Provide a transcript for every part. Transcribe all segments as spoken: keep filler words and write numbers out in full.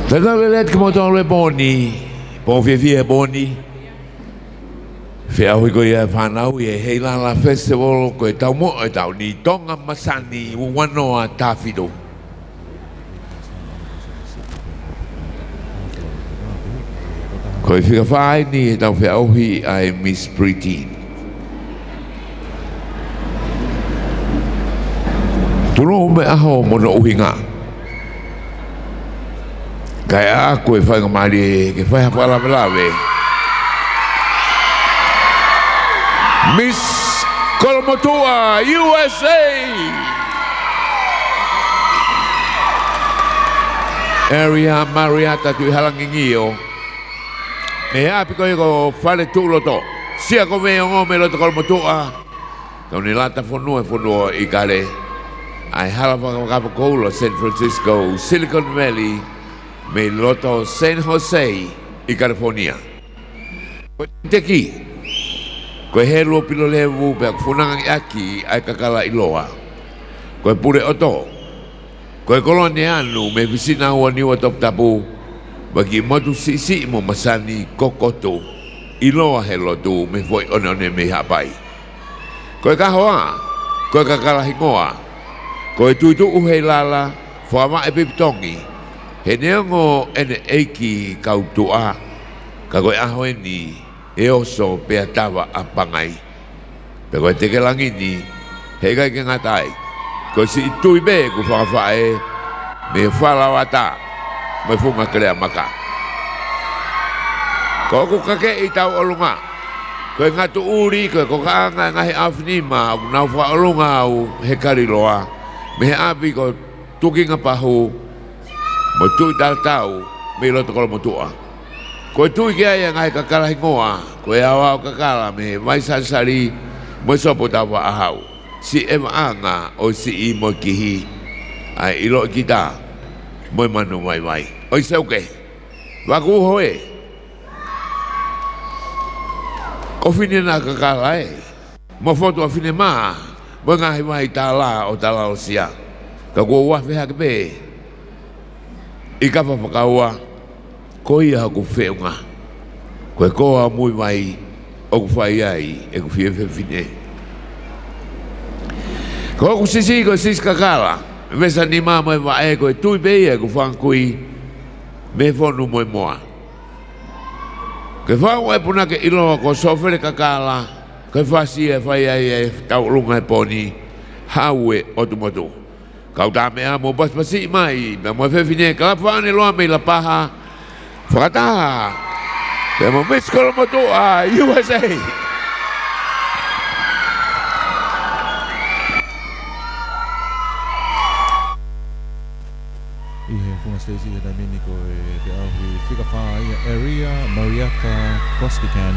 Fakatauange lelei atu kimoutolu he pō ni, pō fiefia he pō ni. Feʻauhi ko ia e fānau ʻi he Heilala Festival, ko e taumuʻa ʻo e taʻu ni, Tonga Masani, ua noa taha fitu. Ko e fika fā eni ʻetau feʻauhi ʻa e Miss Preteen. Tuʻu mo e ʻaho mo hono ʻuhinga. Kae ʻaʻaku e faingamālie ke fai ha fakalavelave. Miss Kolomotuʻa, U S A. Aria Mariata Tuʻihalangi Ngio. Mei he ʻapi ko ia ko Faletuʻuloto. Siakovei ongo mei loto Kolomotuʻa. Kaunilata fonua e fonua ʻo ʻIkale. ʻA e hala fakafakafokoula San Francisco, Silicon Valley, mei loto San Jose ʻi California. Ko e teki, ko e helu ʻo Pilolevu pea ʻoku funangaʻaki ʻa e kakala ʻiloa. Ko e pule ʻoto, ko e koloa ne anu mei Fisinaua, Niua, Toputapu, mo e kiʻi motu siʻisiʻi mo masani ko Kotu, ʻiloa he lotu mei he foʻi ʻoneʻone mei Haʻapai. Ko e kahoa, ko e kakala hingoa, ko e tuituʻu Heilala, fakavaʻe pipitongi, he neongo ʻene ʻeiki kau tuʻa, ka ko e ʻaho eni ʻe oso pea tava ʻa Pangai. Pea ko e teke langi ni, heʻikai ke ngata ai, ko e siʻi tui pē ʻoku fakafaʻē mei Falawata mo e Funga Keleamaka. Ko ʻeku kakeʻi tauʻolunga, ko e ngatu ʻuli, ko e kokaʻanga e ngaahi ʻaofinima ʻoku nau fakaʻolunga au he kaliloa mei he ʻapi ko Tukingapahu mo Tuʻitalatau mei loto Kolomotuʻa. Ko e tui ki ai ʻa e ngaahi kakala hingoa, ko e aoao kakala mei he Vai Salisali mo e Sopu Taufaʻahau. Siʻi ʻevaʻanga ʻo e siʻi mo e kihi, ʻa e ʻiloʻi kita mo e manu vaivai. ʻOi Seuke, vaku uho ē. Ko Fine na kakala ē. Mo Fotu ʻa Finemā, mo e ngaahi vai tala ʻo Talaosia. Ka kuo u afe hake pē ʻi Kafa Fakaua, ko ia hoku feʻunga. Ko e koa ʻo Muivai ʻoku fai ai ʻeku fie fefine. Ko hoku sisi ko e sisi kakala, vesa nima mo e vaʻe, ko e tui pē ia ʻeku fanga kui mei he fonu mo e moa. Ko e fāʻeleʻi punake ʻiloa ko Sofele Kakala, ko e fasi ia ʻe fai ai e tauʻolunga he pō ni, Haʻu ʻe ʻOtu Motu. Kau tā meʻa mo pasipasi mai, pea mo e fefine Kalafaʻane Loa mei Lapaha, fakataha pea mo Miss Kolomotuʻa, U S A. ʻI he funga siteisi he taimi ni ko e feʻauhi fika fā ia, Aria Mariata Koskikan.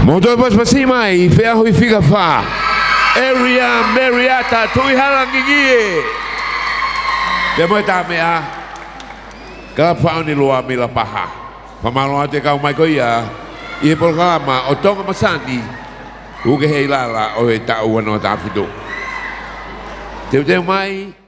Mou toe pasipasi mai, feʻauhi fika fā, ʻElia Meriata Tuʻihalangingie. Pea mo e tā meʻa, Kalapu Faʻoni Lua mei Lapaha. Fakamālō atu e kau mai ko ia ʻi he polokalama ʻo Tonga Masani, Uke Heilala ʻo e taʻu ua noa taha fitu. Teuteu mai.